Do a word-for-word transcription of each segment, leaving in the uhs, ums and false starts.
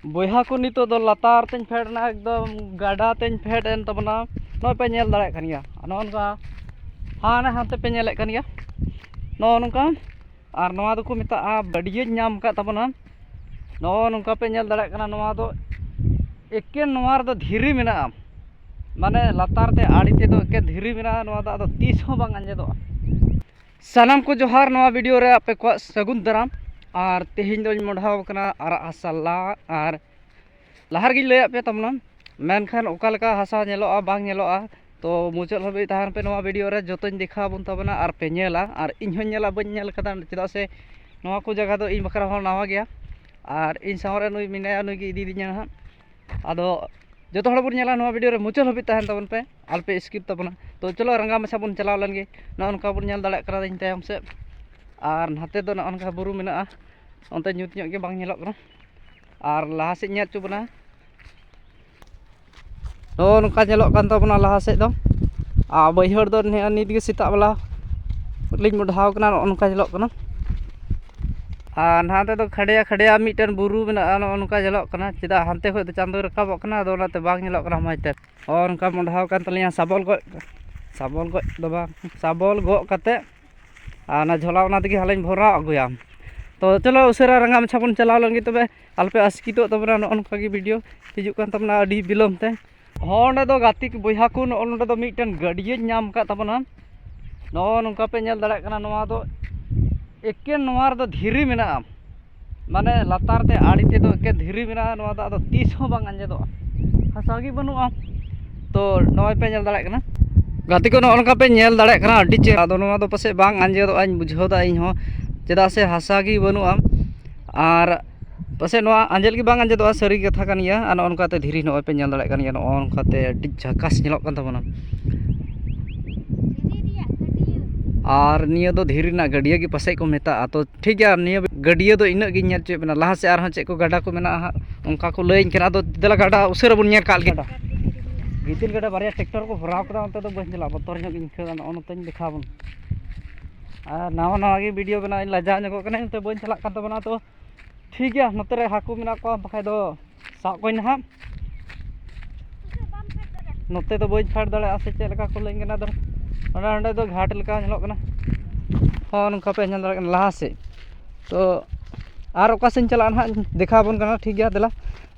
ᱵᱚᱭᱦᱟ ᱠᱚ, ᱱᱤᱛᱚᱜ ᱫᱚ ᱞᱟᱛᱟᱨ ᱛᱮᱧ ᱯᱷᱮᱰ ᱮᱱᱟ, ᱮᱠᱫᱚᱢ ᱜᱟᱰᱟ ᱛᱮᱧ ᱯᱷᱮᱰ ᱮᱱ ᱛᱟᱵᱚᱱᱟ᱾ ᱱᱚᱜᱼᱚᱭ ᱯᱮ ᱧᱮᱞ ᱫᱟᱲᱮᱭᱟᱜ ᱠᱟᱱ ᱜᱮᱭᱟ, ᱱᱚᱜᱼᱚ ᱱᱚᱝᱠᱟ ᱦᱟᱱᱮ ᱦᱟᱱᱛᱮ ᱯᱮ ᱧᱮᱞᱮᱫ ᱠᱟᱱ ᱜᱮᱭᱟ, ᱱᱚᱜᱼᱚ ᱱᱚᱝᱠᱟ᱾ ᱟᱨ ᱱᱚᱣᱟ ᱫᱚᱠᱚ ᱢᱮᱛᱟᱜᱼᱟ ᱵᱟᱹᱰᱭᱟᱹᱧ ᱧᱟᱢ ᱟᱠᱟᱫ ᱛᱟᱵᱚᱱᱟ᱾ ᱱᱚᱜᱼᱚ ᱱᱚᱝᱠᱟ ᱯᱮ ᱧᱮᱞ ᱫᱟᱲᱮᱭᱟᱜ ᱠᱟᱱᱟ, ᱱᱚᱣᱟ ᱫᱚ ᱮᱠᱮᱱ ᱱᱚᱣᱟ ᱨᱮᱫᱚ ᱫᱷᱤᱨᱤ ᱢᱮᱱᱟᱜᱼᱟ, ᱢᱟᱱᱮ ᱞᱟᱛᱟᱨ ᱛᱮ ᱟᱲᱮ ᱛᱮᱫᱚ ᱮᱠᱮᱱ ᱫᱷᱤᱨᱤ ᱢᱮᱱᱟᱜᱼᱟ᱾ ᱱᱚᱣᱟ ᱫᱚ ᱟᱫᱚ ᱛᱤᱥ ᱦᱚᱸ ᱵᱟᱝ ᱟᱸᱡᱮᱫᱚᱜᱼᱟ᱾ ᱥᱟᱱᱟᱢ ᱠᱚ ᱡᱚᱦᱟᱨ, ᱱᱚᱣᱟ ᱵᱷᱤᱰᱤᱭᱳ ᱨᱮ ᱟᱯᱮ ᱠᱚᱣᱟᱜ ᱥᱟᱹᱜᱩᱱ ᱫᱟᱨᱟᱢ᱾ ᱟᱨ ᱛᱮᱦᱮᱧ ᱫᱚᱧ ᱢᱚᱰᱷᱟᱣ ᱠᱟᱱᱟ ᱟᱨᱟᱜ ᱦᱟᱥᱟ ᱞᱟ, ᱟᱨ ᱞᱟᱦᱟ ᱨᱮᱜᱮᱧ ᱞᱟᱹᱭᱟᱫ ᱯᱮ ᱛᱟᱵᱚᱱᱟ, ᱢᱮᱱᱠᱷᱟᱱ ᱚᱠᱟ ᱞᱮᱠᱟ ᱦᱟᱥᱟ ᱧᱮᱞᱚᱜᱼᱟ ᱵᱟᱝ ᱧᱮᱞᱚᱜᱼᱟ, ᱛᱚ ᱢᱩᱪᱟᱹᱫ ᱦᱟᱹᱵᱤᱡ ᱛᱟᱦᱮᱱ ᱯᱮ ᱱᱚᱣᱟ ᱵᱷᱤᱰᱤᱭᱳ ᱨᱮ, ᱡᱚᱛᱚᱧ ᱫᱮᱠᱷᱟᱣ ᱟᱵᱚᱱ ᱛᱟᱵᱚᱱᱟ ᱟᱨ ᱯᱮ ᱧᱮᱞᱟ᱾ ᱟᱨ ᱤᱧ ᱦᱚᱸᱧ ᱧᱮᱞᱟ, ᱵᱟᱹᱧ ᱧᱮᱞ ᱠᱟᱫᱟ, ᱪᱮᱫᱟᱜ ᱥᱮ ᱱᱚᱣᱟ ᱠᱚ ᱡᱟᱭᱜᱟ ᱫᱚ ᱤᱧ ᱵᱟᱠᱷᱨᱟ ᱦᱚᱸ ᱱᱟᱣᱟ ᱜᱮᱭᱟ᱾ ᱟᱨ ᱤᱧ ᱥᱟᱶ ᱨᱮ ᱱᱩᱭ ᱢᱮᱱᱟᱭᱟ, ᱱᱩᱭ ᱜᱮ ᱤᱫᱤᱭᱤᱫᱤᱧᱟ ᱦᱟᱸᱜ᱾ ᱟᱫᱚ ᱡᱚᱛᱚ ᱦᱚᱲ ᱵᱚᱱ ᱧᱮᱞᱟ ᱱᱚᱣᱟ ᱵᱷᱤᱰᱤᱭᱳ ᱨᱮ, ᱢᱩᱪᱟᱹᱫ ᱦᱟᱹᱵᱤᱡ ᱛᱟᱦᱮᱱ ᱛᱟᱵᱚᱱ ᱯᱮ, ᱟᱞᱚᱯᱮ ᱥᱠᱤᱯ ᱛᱟᱵᱚᱱᱟ᱾ ᱛᱚ ᱪᱚᱞᱚ ᱨᱟᱸᱜᱟ ᱢᱟᱪᱷᱟ ᱵᱚᱱ ᱪᱟᱞᱟᱣ ᱞᱮᱱ ᱜᱮ᱾ ᱱᱚᱜᱼᱚ ᱱᱚᱝᱠᱟ ᱵᱚᱱ ᱧᱮᱞ ᱫᱟᱲᱮᱭᱟᱜ ᱠᱟᱱᱟ ᱤᱧ ᱛᱟᱭᱚᱢ ᱥᱮᱫ, ᱟᱨ ᱱᱟᱛᱮ ᱫᱚ ᱱᱚᱜᱼᱚ ᱱᱚᱝᱠᱟ ᱵᱩᱨᱩ ᱢᱮᱱᱟᱜᱼᱟ, ᱚᱱᱛᱮ ᱧᱩᱛ ᱧᱚᱜ ᱜᱮ ᱵᱟᱝ ᱧᱮᱞᱚᱜ ᱠᱟᱱᱟ᱾ ᱟᱨ ᱞᱟᱦᱟ ᱥᱮᱫ ᱧᱮᱞ ᱦᱚᱪᱚ ᱵᱚᱱᱟ, ᱱᱚᱜᱼᱚ ᱱᱚᱝᱠᱟ ᱧᱮᱞᱚᱜ ᱠᱟᱱ ᱛᱟᱵᱚᱱᱟ ᱞᱟᱦᱟ ᱥᱮᱫ ᱫᱚ᱾ ᱟᱨ ᱵᱟᱹᱭᱦᱟᱹᱲ ᱫᱚ ᱱᱤᱭᱟᱹ ᱱᱤᱛ ᱜᱮ ᱥᱮᱛᱟᱜ ᱵᱮᱞᱟ ᱞᱤᱧ ᱢᱚᱰᱷᱟᱣ ᱠᱟᱱᱟ, ᱱᱚᱜᱼᱚ ᱱᱚᱝᱠᱟ ᱧᱮᱞᱚᱜ ᱠᱟᱱᱟ᱾ ᱟᱨ ᱱᱟᱛᱮ ᱫᱚ ᱠᱷᱟᱰᱭᱟ ᱠᱷᱟᱰᱭᱟ ᱢᱤᱫᱴᱮᱱ ᱵᱩᱨᱩ ᱢᱮᱱᱟᱜᱼᱟ, ᱱᱚᱜᱼᱚ ᱱᱚᱝᱠᱟ ᱧᱮᱞᱚᱜ ᱠᱟᱱᱟ᱾ ᱪᱮᱫᱟᱜ ᱦᱟᱱᱛᱮ ᱠᱷᱚᱱ ᱫᱚ ᱪᱟᱸᱫᱳᱭ ᱨᱟᱠᱟᱵᱚᱜ ᱠᱟᱱᱟ, ᱟᱫᱚ ᱚᱱᱟᱛᱮ ᱵᱟᱝ ᱧᱮᱞᱚᱜ ᱠᱟᱱᱟ ᱢᱚᱡᱽ ᱛᱮ᱾ ᱱᱚᱜᱼᱚ ᱱᱚᱝᱠᱟ ᱢᱚᱰᱷᱟᱣ ᱠᱟᱱ ᱛᱟᱹᱞᱤᱧᱟ ᱥᱟᱵᱚᱞ ᱜᱚᱡ, ᱥᱟᱵᱚᱞ ᱜᱚᱡ ᱫᱚ ᱵᱟᱝ, ᱥᱟᱵᱚᱞ ᱜᱚᱜ ᱠᱟᱛᱮ ᱟᱨ ᱚᱱᱟ ᱡᱷᱚᱞᱟ ᱚᱱᱟ ᱛᱮᱜᱮ ᱦᱟᱸᱜ ᱞᱤᱧ ᱵᱷᱚᱨᱟᱣ ᱟᱹᱜᱩᱭᱟ᱾ ᱛᱚ ᱪᱚᱞᱚ ᱩᱥᱟᱹᱨᱟ ᱨᱟᱸᱜᱟ ᱢᱟᱪᱷᱟ ᱵᱚᱱ ᱪᱟᱞᱟᱣ ᱞᱮᱱ ᱜᱮ ᱛᱚᱵᱮ, ᱟᱞᱚᱯᱮ ᱟᱥᱠᱤᱛᱚᱜ ᱛᱟᱵᱚᱱᱟ᱾ ᱱᱚᱜᱼᱚ ᱱᱚᱝᱠᱟ ᱜᱮ ᱵᱷᱤᱰᱤᱭᱳ ᱦᱤᱡᱩᱜ ᱠᱟᱱ ᱛᱟᱵᱚᱱᱟ ᱟᱹᱰᱤ ᱵᱤᱞᱚᱢ ᱛᱮ᱾ ᱦᱚᱸ, ᱚᱸᱰᱮ ᱫᱚ ᱜᱟᱛᱮ ᱠᱚ, ᱵᱚᱭᱦᱟ ᱠᱚ, ᱱᱚᱜᱼᱚ ᱱᱚᱸᱰᱮ ᱫᱚ ᱢᱤᱫᱴᱮᱱ ᱜᱟᱹᱰᱭᱟᱹᱧ ᱧᱟᱢ ᱟᱠᱟᱫ ᱛᱟᱵᱚᱱᱟ᱾ ᱱᱚᱜᱼᱚ ᱱᱚᱝᱠᱟ ᱯᱮ ᱧᱮᱞ ᱫᱟᱲᱮᱭᱟᱜ ᱠᱟᱱᱟ, ᱱᱚᱣᱟ ᱫᱚ ᱮᱠᱮᱱ ᱱᱚᱣᱟ ᱨᱮᱫᱚ ᱫᱷᱤᱨᱤ ᱢᱮᱱᱟᱜᱼᱟ, ᱢᱟᱱᱮ ᱞᱟᱛᱟᱨ ᱛᱮ ᱟᱲᱮ ᱛᱮᱫᱚ ᱮᱠᱮᱱ ᱫᱷᱤᱨᱤ ᱢᱮᱱᱟᱜᱼᱟ᱾ ᱱᱚᱣᱟ ᱫᱚ ᱟᱫᱚ ᱛᱤᱥ ᱦᱚᱸ ᱵᱟᱝ ᱟᱸᱡᱮᱫᱚᱜᱼᱟ, ᱦᱟᱥᱟ ᱜᱮ ᱵᱟᱹᱱᱩᱜᱼᱟ᱾ ᱛᱚ ᱱᱚᱜᱼᱚᱭ ᱯᱮ ᱧᱮᱞ ᱫᱟᱲᱮᱭᱟᱜ ᱠᱟᱱᱟ ᱜᱟᱛᱮ ᱠᱚ, ᱱᱚᱜᱼᱚ ᱱᱚᱝᱠᱟ ᱯᱮ ᱧᱮᱞ ᱫᱟᱲᱮᱭᱟᱜ ᱠᱟᱱᱟ, ᱟᱹᱰᱤ ᱪᱮᱦᱨᱟ᱾ ᱟᱫᱚ ᱱᱚᱣᱟ ᱫᱚ ᱯᱟᱥᱮᱡ ᱵᱟᱝ ᱟᱸᱡᱮᱫᱚᱜᱼᱟ, ᱤᱧ ᱵᱩᱡᱷᱟᱹᱣ ᱫᱟ ᱤᱧ ᱦᱚᱸ, ᱪᱮᱫᱟᱜ ᱥᱮ ᱦᱟᱥᱟ ᱜᱮ ᱵᱟᱹᱱᱩᱜᱼᱟ᱾ ᱟᱨ ᱯᱟᱥᱮᱡ ᱱᱚᱣᱟ ᱟᱸᱡᱮᱫ ᱜᱮ ᱵᱟᱝ ᱟᱸᱡᱮᱫᱚᱜᱼᱟ, ᱥᱟᱹᱨᱤ ᱠᱟᱛᱷᱟ ᱠᱟᱱ ᱜᱮᱭᱟ᱾ ᱟᱨ ᱱᱚᱜᱼᱚ ᱱᱚᱝᱠᱟᱛᱮ ᱫᱷᱤᱨᱤ ᱱᱚᱜᱼᱚᱭ ᱯᱮ ᱧᱮᱞ ᱫᱟᱲᱮᱭᱟᱜ ᱠᱟᱱ ᱜᱮᱭᱟ, ᱱᱚᱜᱼᱚ ᱱᱚᱝᱠᱟᱛᱮ ᱟᱹᱰᱤ ᱡᱷᱟᱠᱟᱥ ᱧᱮᱞᱚᱜ ᱠᱟᱱ ᱛᱟᱵᱚᱱᱟ᱾ ᱫᱷᱤᱨᱤ ᱨᱮᱭᱟᱜ ᱜᱟᱹᱰᱭᱟᱹ᱾ ᱟᱨ ᱱᱤᱭᱟᱹ ᱫᱚ ᱫᱷᱤᱨᱤ ᱨᱮᱱᱟᱜ ᱜᱟᱹᱰᱭᱟᱹ ᱜᱮ ᱯᱟᱥᱮᱡ ᱠᱚ ᱢᱮᱛᱟᱜᱼᱟ᱾ ᱛᱚ ᱴᱷᱤᱠ ᱜᱮᱭᱟ, ᱱᱤᱭᱟᱹ ᱜᱟᱹᱰᱭᱟᱹ ᱫᱚ ᱤᱱᱟᱹᱜ ᱜᱤᱧ ᱧᱮᱞ ᱦᱚᱪᱚᱭᱮᱫ ᱵᱮᱱᱟ᱾ ᱞᱟᱦᱟ ᱥᱮᱫ ᱟᱨᱦᱚᱸ ᱪᱮᱫ ᱠᱚ ᱜᱟᱰᱟ ᱠᱚ ᱢᱮᱱᱟᱜᱼᱟ ᱦᱟᱸᱜ, ᱚᱱᱠᱟ ᱠᱚ ᱞᱟᱹᱭᱟᱹᱧ ᱠᱟᱱᱟ᱾ ᱟᱫᱚ ᱫᱮᱞᱟ ᱜᱟᱰᱟ ᱩᱥᱟᱹᱨᱟ ᱵᱚᱱ ᱧᱮᱞ ᱠᱟᱜ ᱞᱮᱜᱮ᱾ ᱜᱤᱛᱤᱞ ᱜᱟᱰᱟ ᱵᱟᱨᱭᱟ ᱴᱨᱟᱠᱴᱚᱨ ᱠᱚ ᱵᱷᱚᱨᱟᱣ ᱠᱟᱫᱟ, ᱚᱱᱛᱮ ᱫᱚ ᱵᱟᱹᱧ ᱪᱟᱞᱟᱜᱼᱟ, ᱵᱚᱛᱚᱨ ᱧᱚᱜ ᱤᱧ ᱟᱹᱭᱠᱟᱹᱣ ᱮᱫᱟ᱾ ᱱᱚᱜᱼᱚ ᱱᱚᱛᱮᱧ ᱫᱮᱠᱷᱟᱣ ᱵᱚᱱ᱾ ᱟᱨ ᱱᱟᱣᱟ ᱱᱟᱣᱟ ᱜᱮ ᱵᱷᱤᱰᱤᱭᱳ ᱵᱮᱱᱟᱣ ᱤᱧ ᱞᱟᱡᱟᱣ ᱧᱚᱜᱚᱜ ᱠᱟᱱᱟ, ᱚᱱᱛᱮ ᱵᱟᱹᱧ ᱪᱟᱞᱟᱜ ᱠᱟᱱ ᱛᱟᱵᱚᱱᱟ᱾ ᱛᱚ ᱴᱷᱤᱠ ᱜᱮᱭᱟ, ᱱᱚᱛᱮ ᱨᱮ ᱦᱟᱹᱠᱩ ᱢᱮᱱᱟᱜ ᱠᱚᱣᱟ, ᱵᱟᱠᱷᱟᱡ ᱫᱚ ᱥᱟᱵ ᱠᱚᱣᱟᱧ ᱱᱟᱦᱟᱜ᱾ ᱱᱚᱛᱮ ᱫᱚ ᱵᱟᱹᱧ ᱯᱷᱮᱰ ᱫᱟᱲᱮᱭᱟᱜᱼᱟ ᱥᱮ ᱪᱮᱫ ᱞᱮᱠᱟ ᱠᱚ ᱞᱟᱹᱭᱟᱹᱧ ᱠᱟᱱᱟ᱾ ᱟᱫᱚ ᱚᱸᱰᱮ, ᱚᱸᱰᱮ ᱫᱚ ᱜᱷᱟᱴ ᱞᱮᱠᱟ ᱧᱮᱞᱚᱜ ᱠᱟᱱᱟ᱾ ᱦᱚᱸ, ᱱᱚᱝᱠᱟ ᱯᱮ ᱧᱮᱞ ᱫᱟᱲᱮᱭᱟᱜ ᱠᱟᱱᱟ ᱞᱟᱦᱟ ᱥᱮᱫ᱾ ᱛᱚ ᱟᱨ ᱚᱠᱟ ᱥᱮᱫ ᱤᱧ ᱪᱟᱞᱟᱜᱼᱟ ᱱᱟᱦᱟᱜ, ᱫᱮᱠᱷᱟᱣ ᱟᱵᱚᱱ ᱠᱟᱱᱟ᱾ ᱴᱷᱤᱠ ᱜᱮᱭᱟ, ᱫᱮᱞᱟ,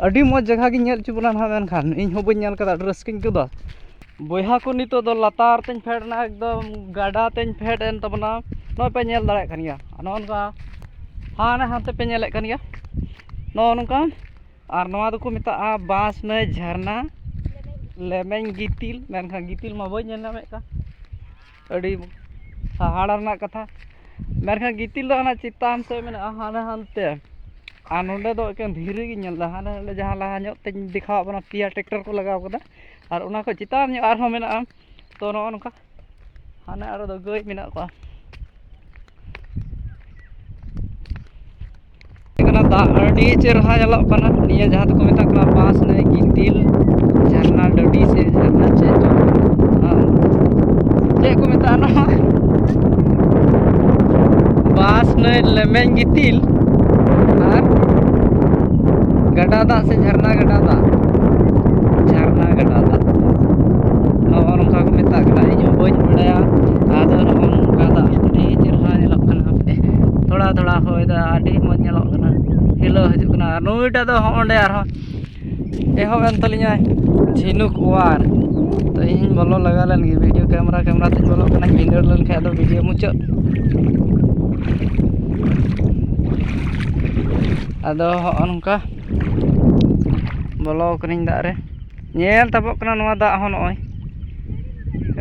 ᱟᱹᱰᱤ ᱢᱚᱡᱽ ᱡᱟᱭᱜᱟ ᱜᱤᱧ ᱧᱮᱞ ᱦᱚᱪᱚ ᱵᱚᱱᱟ ᱱᱟᱦᱟᱜ, ᱢᱮᱱᱠᱷᱟᱱ ᱤᱧ ᱦᱚᱸ ᱵᱟᱹᱧ ᱧᱮᱞ ᱠᱟᱫᱟ, ᱟᱹᱰᱤ ᱨᱟᱹᱥᱠᱟᱹᱧ ᱟᱹᱭᱠᱟᱹᱣᱫᱟ᱾ ᱵᱚᱭᱦᱟ ᱠᱚ, ᱱᱤᱛᱚᱜ ᱫᱚ ᱞᱟᱛᱟᱨ ᱛᱮᱧ ᱯᱷᱮᱰ ᱮᱱᱟ, ᱮᱠᱫᱚᱢ ᱜᱟᱰᱟ ᱛᱮᱧ ᱯᱷᱮᱰ ᱮᱱ ᱛᱟᱵᱚᱱᱟ᱾ ᱱᱚᱜᱼᱚᱭ ᱯᱮ ᱧᱮᱞ ᱫᱟᱲᱮᱭᱟᱜ ᱠᱟᱱ ᱜᱮᱭᱟ, ᱱᱚᱜᱼᱚ ᱱᱚᱝᱠᱟ ᱦᱟᱱᱮ ᱦᱟᱱᱛᱮ ᱯᱮ ᱧᱮᱞᱮᱫ ᱠᱟᱱ ᱜᱮᱭᱟ, ᱱᱚᱜᱼᱚ ᱱᱚᱝᱠᱟ᱾ ᱟᱨ ᱱᱚᱣᱟ ᱫᱚᱠᱚ ᱢᱮᱛᱟᱜᱼᱟ ᱵᱟᱸᱥᱱᱟᱹᱭ ᱡᱷᱟᱨᱱᱟ, ᱞᱮᱢᱮᱧ ᱜᱤᱛᱤᱞ, ᱢᱮᱱᱠᱷᱟᱱ ᱜᱤᱛᱤᱞ ᱢᱟ ᱵᱟᱹᱧ ᱧᱮᱞ ᱧᱟᱢᱮᱫ ᱠᱟᱱ᱾ ᱟᱹᱰᱤ ᱦᱟᱦᱟᱲᱟ ᱨᱮᱱᱟᱜ ᱠᱟᱛᱷᱟ, ᱢᱮᱱᱠᱷᱟᱱ ᱜᱤᱛᱤᱞ ᱫᱚ ᱚᱱᱟ ᱪᱮᱛᱟᱱ ᱥᱮᱫ ᱢᱮᱱᱟᱜᱼᱟ, ᱦᱟᱱᱮ ᱦᱟᱱᱛᱮ᱾ ᱟᱨ ᱱᱚᱸᱰᱮ ᱫᱚ ᱮᱠᱮᱱ ᱫᱷᱤᱨᱤ ᱜᱤᱧ ᱧᱮᱞ ᱮᱫᱟ᱾ ᱦᱟᱱᱮ ᱦᱟᱸᱰᱮ ᱡᱟᱦᱟᱸ ᱞᱟᱦᱟ ᱧᱚᱜ ᱛᱮᱧ ᱫᱮᱠᱷᱟᱣᱟᱫ ᱵᱚᱱᱟ, ᱯᱮᱭᱟ ᱴᱨᱟᱠᱴᱟᱨ ᱠᱚ ᱞᱟᱜᱟᱣ ᱠᱟᱫᱟ, ᱟᱨ ᱚᱱᱟ ᱠᱷᱚᱡ ᱪᱮᱛᱟᱱ ᱧᱚᱜ ᱟᱨᱦᱚᱸ ᱢᱮᱱᱟᱜᱼᱟ᱾ ᱛᱚ, ᱱᱚᱜᱼᱚ ᱱᱚᱝᱠᱟ ᱦᱟᱱᱮ ᱟᱨᱚ ᱫᱚ ᱜᱟᱹᱭ ᱢᱮᱱᱟᱜ ᱠᱚᱣᱟ᱾ ᱠᱟᱱᱟ, ᱫᱟᱜ ᱟᱹᱰᱤ ᱪᱮᱨᱦᱟ ᱧᱮᱞᱚᱜ ᱠᱟᱱᱟ᱾ ᱱᱤᱭᱟᱹ ᱡᱟᱦᱟᱸ ᱫᱚᱠᱚ ᱢᱮᱛᱟᱜ ᱠᱟᱱᱟ ᱵᱟᱸᱥᱱᱟᱹᱭ ᱜᱤᱛᱤᱞ ᱡᱷᱟᱨᱱᱟ ᱰᱟᱹᱰᱤ ᱥᱮ ᱡᱷᱟᱨᱱᱟ ᱪᱮᱫ ᱪᱚᱝ, ᱦᱮᱸ, ᱪᱮᱫ ᱠᱚ ᱢᱮᱛᱟᱜᱼᱟ ᱱᱚᱣᱟ? ᱵᱟᱸᱥᱱᱟᱹᱭ ᱞᱮᱢᱮᱧ ᱜᱤᱛᱤᱞ ᱟᱨ ᱜᱟᱰᱟ ᱫᱟᱜ ᱥᱮ ᱡᱷᱟᱨᱱᱟ ᱜᱟᱰᱟ ᱫᱟᱜ, ᱡᱷᱟᱨᱱᱟ ᱜᱟᱰᱟ ᱫᱟᱜ, ᱱᱚᱜᱼᱚ ᱱᱚᱝᱠᱟ ᱠᱚ ᱢᱮᱛᱟᱜ ᱠᱟᱱᱟ᱾ ᱤᱧ ᱦᱚᱸ ᱵᱟᱹᱧ ᱵᱟᱲᱟᱭᱟ᱾ ᱟᱫᱚ ᱱᱚᱜᱼᱚ ᱱᱚᱝᱠᱟ ᱫᱟᱜ ᱟᱹᱰᱤ ᱪᱮᱨᱦᱟ ᱧᱮᱞᱚᱜ ᱠᱟᱱᱟ᱾ ᱛᱷᱚᱲᱟ ᱛᱷᱚᱲᱟ ᱦᱚᱭ ᱫᱟ, ᱟᱹᱰᱤ ᱢᱚᱡᱽ ᱧᱮᱞᱚᱜ ᱠᱟᱱᱟ, ᱦᱤᱞᱟᱹᱣ ᱦᱤᱡᱩᱜ ᱠᱟᱱᱟ᱾ ᱟᱨ ᱱᱩᱭᱴᱟᱜ ᱫᱚ ᱦᱚᱸᱜᱼᱚᱸᱰᱮ ᱟᱨᱦᱚᱸ ᱮᱦᱚᱵ ᱮᱱ ᱛᱟᱹᱞᱤᱧᱟ ᱡᱷᱤᱱᱩᱠ ᱚᱣᱟᱨ᱾ ᱛᱚ ᱤᱧ ᱵᱚᱞᱚ ᱞᱟᱜᱟ ᱞᱮᱱ ᱜᱮ, ᱵᱷᱤᱰᱤᱭᱳ ᱠᱮᱢᱮᱨᱟ, ᱠᱮᱢᱮᱨᱟ ᱛᱤᱧ ᱵᱚᱞᱚᱜ ᱠᱟᱱᱟ, ᱵᱷᱤᱸᱫᱟᱹᱲ ᱞᱮᱱᱠᱷᱟᱱ ᱟᱫᱚ ᱵᱷᱤᱰᱤᱭᱳ ᱢᱩᱪᱟᱹᱫ᱾ ᱟᱫᱚ ᱦᱚᱸᱜᱼᱚ ᱱᱚᱝᱠᱟ ᱵᱚᱞᱚ ᱠᱟᱹᱱᱟᱹᱧ ᱫᱟᱜ ᱨᱮ᱾ ᱧᱮᱞ ᱛᱟᱵᱚᱜ ᱠᱟᱱᱟ ᱱᱚᱣᱟ ᱫᱟᱜ ᱦᱚᱸ, ᱱᱚᱜᱼᱚᱭ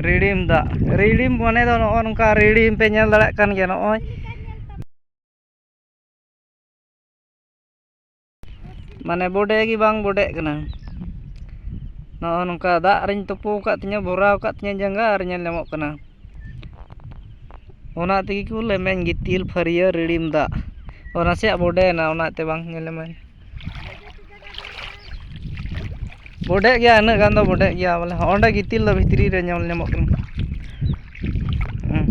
ᱨᱤᱲᱤᱢ ᱫᱟᱜ, ᱨᱤᱲᱤᱢ ᱢᱟᱱᱮ ᱫᱚ ᱱᱚᱜᱼᱚ ᱱᱚᱝᱠᱟ ᱨᱤᱲᱤᱢ ᱯᱮ ᱧᱮᱞ ᱫᱟᱲᱮᱭᱟᱜ ᱠᱟᱱ ᱜᱮᱭᱟ᱾ ᱱᱚᱜᱼᱚᱭ ᱢᱟᱱᱮ ᱵᱚᱰᱮ ᱜᱮ ᱵᱟᱝ ᱵᱚᱰᱮᱜ ᱠᱟᱱᱟ᱾ ᱱᱚᱜᱼᱚ ᱱᱚᱝᱠᱟ ᱫᱟᱜ ᱨᱤᱧ ᱛᱩᱯᱩ ᱟᱠᱟᱫ ᱛᱤᱧᱟᱹ, ᱵᱷᱚᱨᱟᱣ ᱟᱠᱟᱫ ᱛᱤᱧᱟᱹ ᱡᱟᱸᱜᱟ, ᱟᱨ ᱧᱮᱞ ᱧᱟᱢᱚᱜ ᱠᱟᱱᱟ ᱚᱱᱟ ᱛᱮᱜᱮ ᱠᱚ ᱞᱮᱢᱮᱧ ᱜᱤᱛᱤᱞ ᱯᱷᱟᱹᱨᱭᱟᱹ ᱨᱤᱲᱤᱢ ᱫᱟᱜ᱾ ᱚ, ᱱᱟᱥᱮᱭᱟᱜ ᱵᱚᱰᱮᱭᱮᱱᱟ, ᱚᱱᱟᱛᱮ ᱵᱟᱝ ᱧᱮᱞ ᱧᱟᱢᱟᱭ᱾ ᱵᱚᱰᱮᱜ ᱜᱮᱭᱟ, ᱤᱱᱟᱹᱜ ᱜᱟᱱ ᱫᱚ ᱵᱚᱰᱮᱜ ᱜᱮᱭᱟ ᱵᱚᱞᱮ᱾ ᱦᱚᱸ, ᱚᱸᱰᱮ ᱜᱤᱛᱤᱞ ᱫᱚ ᱵᱷᱤᱛᱨᱤ ᱨᱮ ᱧᱮᱞ ᱧᱟᱢᱚᱜ ᱠᱟᱱᱟ᱾ ᱦᱮᱸ᱾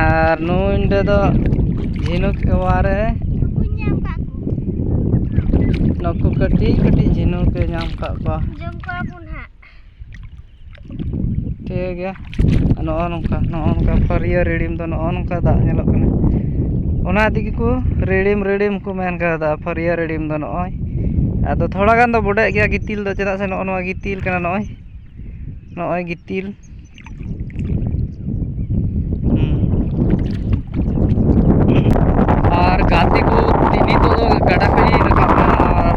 ᱟᱨ ᱱᱩᱭ ᱱᱚᱰᱮ ᱫᱚ ᱡᱷᱤᱱᱩᱠ ᱮᱣᱟᱨᱮ᱾ ᱱᱩᱠᱩᱧ ᱧᱟᱢ ᱠᱟᱜ ᱠᱚ᱾ ᱱᱩᱠᱩ ᱠᱟᱹᱴᱤᱡ ᱠᱟᱹᱴᱤᱡ ᱡᱷᱤᱱᱩᱠ ᱮ ᱧᱟᱢ ᱠᱟᱜ ᱠᱚᱣᱟ᱾ ᱡᱚᱢ ᱠᱚᱣᱟ ᱵᱚᱱ ᱦᱟᱸᱜ᱾ ᱴᱷᱤᱠ ᱜᱮᱭᱟ᱾ ᱱᱚᱜᱼᱚ ᱱᱚᱝᱠᱟ, ᱱᱚᱜᱼᱚ ᱱᱚᱝᱠᱟ ᱯᱷᱟᱹᱨᱭᱟᱹ ᱨᱤᱲᱤᱢ ᱫᱚ ᱱᱚᱜᱼᱚ ᱱᱚᱝᱠᱟ ᱫᱟᱜ ᱧᱮᱞᱚᱜ ᱠᱟᱱᱟ᱾ ᱚᱱᱟ ᱛᱮᱜᱮ ᱠᱚ ᱨᱤᱲᱤᱢ, ᱨᱤᱲᱤᱢ ᱠᱚ ᱢᱮᱱ ᱠᱟᱫᱟ, ᱯᱷᱟᱹᱨᱭᱟᱹ ᱨᱤᱲᱤᱢ ᱫᱚ ᱱᱚᱜᱼᱚᱭ᱾ ᱟᱫᱚ ᱛᱷᱚᱲᱟ ᱜᱟᱱ ᱫᱚ ᱵᱚᱰᱮᱜ ᱜᱮᱭᱟ ᱜᱤᱛᱤᱞ ᱫᱚ, ᱪᱮᱫᱟᱜ ᱥᱮ ᱱᱚᱜᱼᱚ ᱱᱚᱣᱟ ᱜᱤᱛᱤᱞ ᱠᱟᱱᱟ, ᱱᱚᱜᱼᱚᱭ, ᱱᱚᱜᱼᱚᱭ ᱜᱤᱛᱤᱞ᱾ ᱦᱩᱸ᱾ ᱟᱨ ᱜᱟᱛᱮ ᱠᱚ ᱱᱤᱛᱚᱜ ᱫᱚ ᱜᱟᱰᱟ ᱠᱷᱚᱡ ᱤᱧ ᱨᱟᱠᱟᱵ ᱠᱟᱱᱟ ᱟᱨ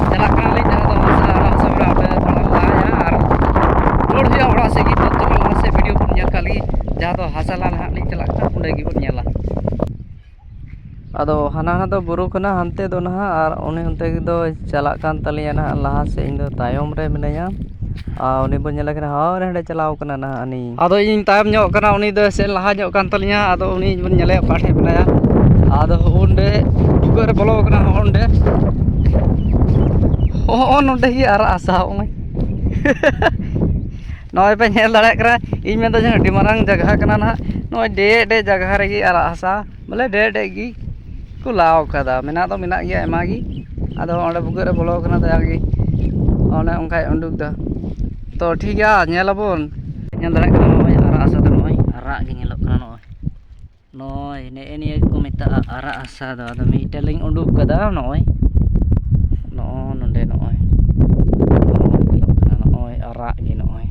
ᱪᱟᱞᱟᱜ ᱠᱟᱱᱟᱞᱤᱧ, ᱡᱟᱦᱟᱸ ᱫᱚ ᱦᱟᱥᱟ, ᱦᱟᱥᱟ ᱵᱮᱲᱟ ᱚᱸᱰᱮ ᱛᱷᱚᱲᱟ ᱞᱟᱦᱟᱭᱟ ᱟᱨ ᱨᱩᱣᱟᱹᱲ ᱦᱩᱭᱩᱜᱼᱟ ᱚᱲᱟᱜ ᱥᱮᱫ ᱜᱮ᱾ ᱛᱚ ᱪᱚᱞᱚ ᱞᱟᱦᱟ ᱥᱮᱫ ᱵᱷᱤᱰᱤᱭᱳ ᱵᱚᱱ ᱧᱮᱞ ᱠᱟᱜ ᱞᱮᱜᱮ, ᱡᱟᱦᱟᱸ ᱫᱚ ᱦᱟᱥᱟ ᱞᱟ ᱱᱟᱦᱟᱜ ᱞᱤᱧ ᱪᱟᱞᱟᱜ ᱠᱟᱱᱟ, ᱚᱸᱰᱮ ᱜᱮᱵᱚᱱ ᱧᱮᱞᱟ᱾ ᱟᱫᱚ ᱦᱟᱱᱟ ᱱᱟᱦᱟᱜ ᱫᱚ ᱵᱩᱨᱩ ᱠᱟᱱᱟ, ᱦᱟᱱᱛᱮ ᱫᱚ ᱱᱟᱦᱟᱜ, ᱟᱨ ᱩᱱᱤ ᱚᱱᱛᱮ ᱫᱚ ᱪᱟᱞᱟᱜ ᱠᱟᱱ ᱛᱟᱞᱤᱧᱟ ᱱᱟᱦᱟᱜ ᱞᱟᱦᱟ ᱥᱮᱫ, ᱤᱧ ᱫᱚ ᱛᱟᱭᱚᱢ ᱨᱮ ᱢᱤᱱᱟᱹᱧᱟ᱾ ᱟᱨ ᱩᱱᱤ ᱵᱚᱱ ᱧᱮᱞᱮ ᱠᱟᱱᱟ, ᱦᱳᱭ ᱦᱟᱸᱰᱮ ᱪᱟᱞᱟᱣ ᱠᱟᱱᱟ ᱱᱟᱦᱟᱜ ᱦᱟᱹᱱᱤ᱾ ᱟᱫᱚ ᱤᱧ ᱛᱟᱭᱚᱢ ᱧᱚᱜ ᱠᱟᱱᱟ, ᱩᱱᱤ ᱫᱚ ᱥᱮ ᱞᱟᱦᱟ ᱧᱚᱜ ᱠᱟᱱ ᱛᱟᱞᱤᱧᱟ, ᱟᱫᱚ ᱩᱱᱤ ᱵᱚᱱ ᱧᱮᱞᱮᱭᱟ ᱚᱠᱟ ᱴᱷᱮᱡ ᱢᱮᱱᱟᱭᱟ᱾ ᱟᱫᱚ ᱦᱚᱸᱜᱼᱚ ᱱᱚᱰᱮ ᱵᱷᱩᱜᱟᱹᱜ ᱨᱮ ᱵᱚᱞᱚ ᱠᱟᱱᱟ, ᱦᱚᱸᱜᱼᱚ ᱱᱚᱰᱮ, ᱦᱚᱸᱜᱼᱚ ᱱᱚᱰᱮ ᱜᱮ ᱟᱨᱟᱜ ᱦᱟᱥᱟ, ᱦᱚᱸᱜᱼᱚᱭ᱾ ᱱᱚᱜᱼᱚᱭ ᱯᱮ ᱧᱮᱞ ᱫᱟᱲᱮᱭᱟᱜ ᱠᱟᱱᱟ, ᱤᱧ ᱢᱮᱱᱫᱟ ᱡᱮ ᱟᱹᱰᱤ ᱢᱟᱨᱟᱝ ᱡᱟᱭᱜᱟ ᱠᱟᱱᱟ ᱱᱟᱦᱟᱜ, ᱱᱚᱜᱼᱚᱭ ᱰᱮᱡ ᱰᱮᱡ ᱡᱟᱭᱜᱟ ᱨᱮᱜᱮ ᱟᱨᱟᱜ ᱦᱟᱥᱟ, ᱵᱚᱞᱮ ᱰᱮᱡ ᱰᱮᱡ ᱜᱮ ᱠᱚ ᱞᱟᱣ ᱠᱟᱫᱟ᱾ ᱢᱮᱱᱟᱜ ᱫᱚ ᱢᱮᱱᱟᱜ ᱜᱮᱭᱟ ᱟᱭᱢᱟ ᱜᱮ, ᱟᱫᱚ ᱚᱸᱰᱮ ᱵᱷᱩᱜᱟᱹᱜ ᱨᱮ ᱵᱚᱞᱚ ᱠᱟᱱᱟ ᱫᱟᱭᱟ ᱜᱮ, ᱚᱱᱮ ᱚᱱᱠᱟᱭ ᱩᱰᱩᱠ ᱫᱟ᱾ ᱛᱚ ᱴᱷᱤᱠ ᱜᱮᱭᱟ, ᱧᱮᱞ ᱟᱵᱚᱱ᱾ ᱧᱮᱞ ᱫᱟᱲᱮᱭᱟᱜ ᱠᱟᱱᱟ ᱱᱚᱜᱼᱚᱭ ᱟᱨᱟᱜ ᱦᱟᱥᱟ ᱫᱚ, ᱱᱚᱜᱼᱚᱭ ᱟᱨᱟᱜ ᱜᱮ ᱧᱮᱞᱚᱜ ᱠᱟᱱᱟ᱾ ᱱᱚᱜᱼᱚᱭ ᱱᱚᱜᱼᱚᱭ ᱱᱮᱜᱼᱮ ᱱᱤᱭᱟᱹ ᱜᱮᱠᱚ ᱢᱮᱛᱟᱜᱼᱟ ᱟᱨᱟᱜ ᱦᱟᱥᱟ ᱫᱚ᱾ ᱟᱫᱚ ᱢᱤᱫᱴᱮᱱ ᱞᱤᱧ ᱩᱰᱩᱠ ᱠᱟᱫᱟ, ᱱᱚᱜᱼᱚᱭ, ᱱᱚᱜᱼᱚᱭ ᱱᱚᱰᱮ, ᱱᱚᱜᱼᱚᱭ, ᱱᱚᱜᱼᱚᱭ ᱧᱮᱞᱚᱜ ᱠᱟᱱᱟ, ᱱᱚᱜᱼᱚᱭ ᱟᱨᱟᱜ ᱜᱮ ᱱᱚᱜᱼᱚᱭ᱾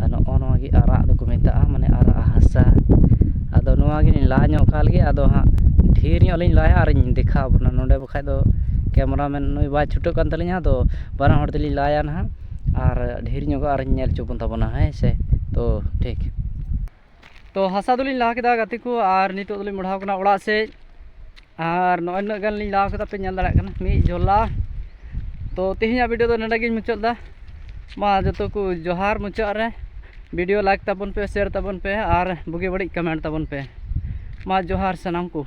ᱟᱨ ᱱᱚᱜᱼᱚ ᱱᱚᱣᱟ ᱜᱮ ᱟᱨᱟᱜ ᱫᱚᱠᱚ ᱢᱮᱛᱟᱜᱼᱟ, ᱢᱟᱱᱮ ᱟᱨᱟᱜ ᱦᱟᱥᱟ᱾ ᱟᱫᱚ ᱱᱚᱣᱟ ᱜᱮᱞᱤᱧ ᱞᱟ ᱧᱚᱜ ᱠᱟᱜ ᱞᱮᱜᱮ, ᱟᱫᱚ ᱦᱟᱸᱜ ᱰᱷᱮᱨ ᱧᱚᱜ ᱞᱤᱧ ᱞᱟᱭᱟ ᱟᱨᱤᱧ ᱫᱮᱠᱷᱟᱣ ᱟᱵᱚᱱᱟ ᱱᱚᱰᱮ, ᱵᱟᱠᱷᱟᱡ ᱫᱚ ᱠᱮᱢᱨᱟᱢᱮᱱ ᱱᱩᱭ ᱵᱟᱭ ᱪᱷᱩᱴᱟᱹᱜ ᱠᱟᱱ ᱛᱟᱹᱞᱤᱧᱟ᱾ ᱟᱫᱚ ᱵᱟᱱᱟ ᱦᱚᱲ ᱛᱮᱞᱤᱧ ᱞᱟᱭᱟ ᱱᱟᱦᱟᱜ, ᱟᱨ ᱰᱷᱮᱨ ᱧᱚᱜᱚᱜ ᱟᱨᱤᱧ ᱧᱮᱞ ᱦᱚᱪᱚ ᱵᱚᱱ ᱛᱟᱵᱚᱱᱟ, ᱦᱮᱸ ᱥᱮ᱾ ᱛᱚ ᱴᱷᱤᱠ, ᱛᱚ ᱦᱟᱥᱟ ᱫᱚᱞᱤᱧ ᱞᱟ ᱠᱮᱫᱟ ᱜᱟᱛᱮ ᱠᱚ, ᱟᱨ ᱱᱤᱛᱚᱜ ᱫᱚᱞᱤᱧ ᱢᱚᱦᱰᱟᱣ ᱠᱟᱱᱟ ᱚᱲᱟᱜ ᱥᱮᱫ᱾ ᱟᱨ ᱱᱚᱜᱼᱚᱭ ᱱᱩᱱᱟᱹᱜ ᱜᱟᱱ ᱞᱤᱧ ᱞᱟ ᱠᱮᱫᱟ, ᱯᱮ ᱧᱮᱞ ᱫᱟᱲᱮᱭᱟᱜ ᱠᱟᱱᱟ ᱢᱤᱫ ᱡᱷᱚᱞᱟ᱾ ᱛᱚ ᱛᱮᱦᱮᱧᱟᱜ ᱵᱷᱤᱰᱤᱭᱳ ᱫᱚ ᱱᱚᱰᱮ ᱜᱤᱧ ᱢᱩᱪᱟᱹᱫ ᱮᱫᱟ᱾ ᱢᱟ ᱡᱚᱛᱚ ᱠᱚ ᱡᱚᱦᱟᱨ ᱢᱩᱪᱟᱹᱫ ᱨᱮ, ᱵᱷᱤᱰᱤᱭᱳ ᱞᱟᱭᱤᱠ ᱛᱟᱵᱚᱱ ᱯᱮ, ᱥᱮᱭᱟᱨ ᱛᱟᱵᱚᱱ ᱯᱮ ᱟᱨ ᱵᱩᱜᱤ ᱵᱟᱹᱲᱤᱡ ᱠᱚᱢᱮᱱᱴ ᱛᱟᱵᱚᱱ ᱯᱮ᱾ ᱢᱟ ᱡᱚᱦᱟᱨ ᱥᱟᱱᱟᱢ ᱠᱚ᱾